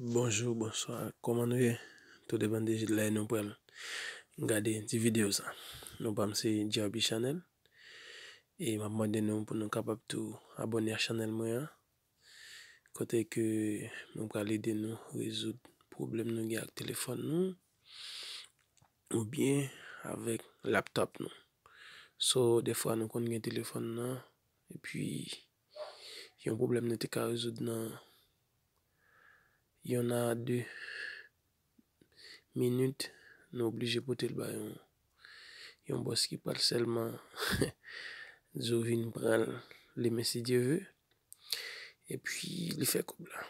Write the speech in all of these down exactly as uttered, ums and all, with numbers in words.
Bonjou, bonswa, kòman nou ye? Tou depann de lè nou pral gade ti videyo sa. Non pa m se J R B Channel. E m ap mande nou pou nou kapab tou abòne a chanèl mwen an. Kote ke nou pral ede nou rezoud pwoblèm nou gen ak telefòn nou oubyen avèk laptòp nou. So, defwa nou konn gen telefòn nan, epi yon pwoblèm nou te ka rezoud nan yon a de minit, nou oblije pote l ba yon, yon bòs ki pral sèlman di w vin pran l demen si Dye ve. Epi li fè kòb la.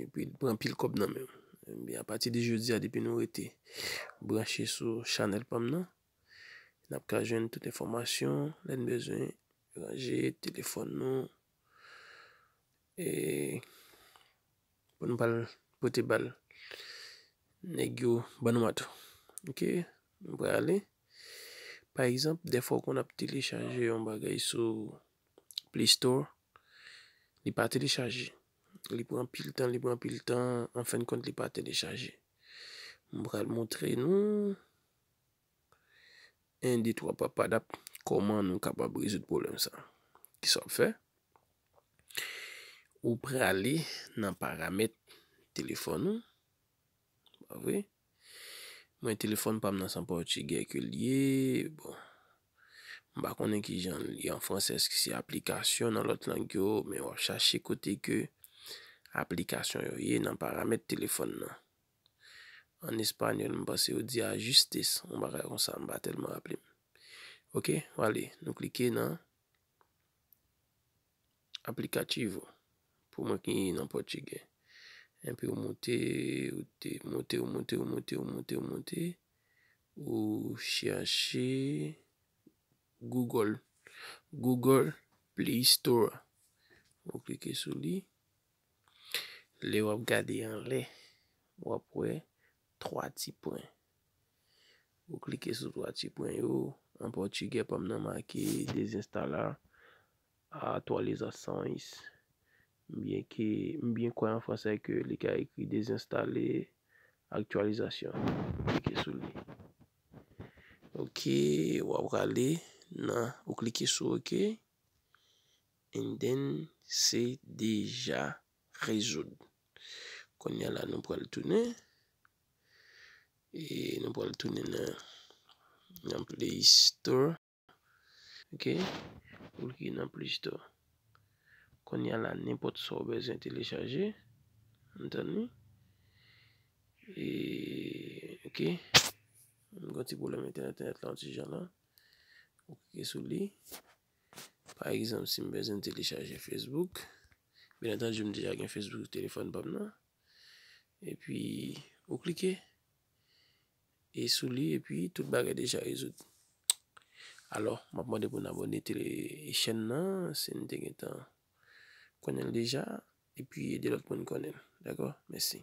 Epi li pran pil kòb nan men w. Ebyen, apati de jodi a, depi nou rete branche sou chanèl pa m nan, n ap ka jwenn tout enfòmasyon lè n bezwen ranje telefòn nou. E pou nou pral pote ba l, nèg yo ban nou mato. Ok, nou prale. Pa egzanp, dèfwa w konn ap telechaje yon bagay sou Play Store, li pa telechaje. Li pran pil tan, li pran pil tan, an fen de kont, li pa telechaje. M pral montre nou en, de, twa, papadap, kòman nou kapab rezoud pwoblèm sa. Kisa w ap fè? Ou prale nan paramèt telefòn ou, pa vre? Mwen, telefòn pa m nan se an pòtigè ke l ye, bon, m pa konnen kijan l ye an fransè, èske se aplikasyon nan lòt lang yo, men w ap chache kote ke aplikasyon yo ye nan paramèt telefòn nan. An espanyòl, m panse yo di ajustes, yon bagay konsa, m pa tèlman raple m. Ok, ale, nou klike nan aplikativo. Pou mwen ki nan pòtigè. Epi ou moute, ou te, moute, ou moute, ou moute, ou moute, ou moute. Ou chache Google. Google Play Store. Ou klike sou li. Lè w ap gade anlè, w ap wè twa ti pwen. Ou klike sou twa ti pwen yo, an pòtigè pa m nan make desinstalar atualizações. M byen ke, m byen kwè an fransè ke li ka ekri desinstale aktyalizasyon. Klike sou li. Ok, w ap prale nan, ou klike sou ok. And then, se deja rezoud. Kounye a la, nou pral tounen. E nou pral tounen nan, nan Play Store. Ok? Ou klike nan Play Store. Kounye a la, nenpòt sa w bezwen telechaje. Ann tann li. E, ok. M gen yon ti pwoblèm entènèt, entènèt la, yon ti jan la. Ou klike sou li. Pa egzanp, si m bezwen telechaje Facebook, byen antandi, m deja gen Facebook sou telefòn pa m nan. Epi, ou klike e sou li, epi tout bagay deja rezoud. Alò, m ap mande pou n abòne tele, chèn nan, si n te gentan konnen l deja, epi ede lòt moun konnen l. Dakò? Mèsi.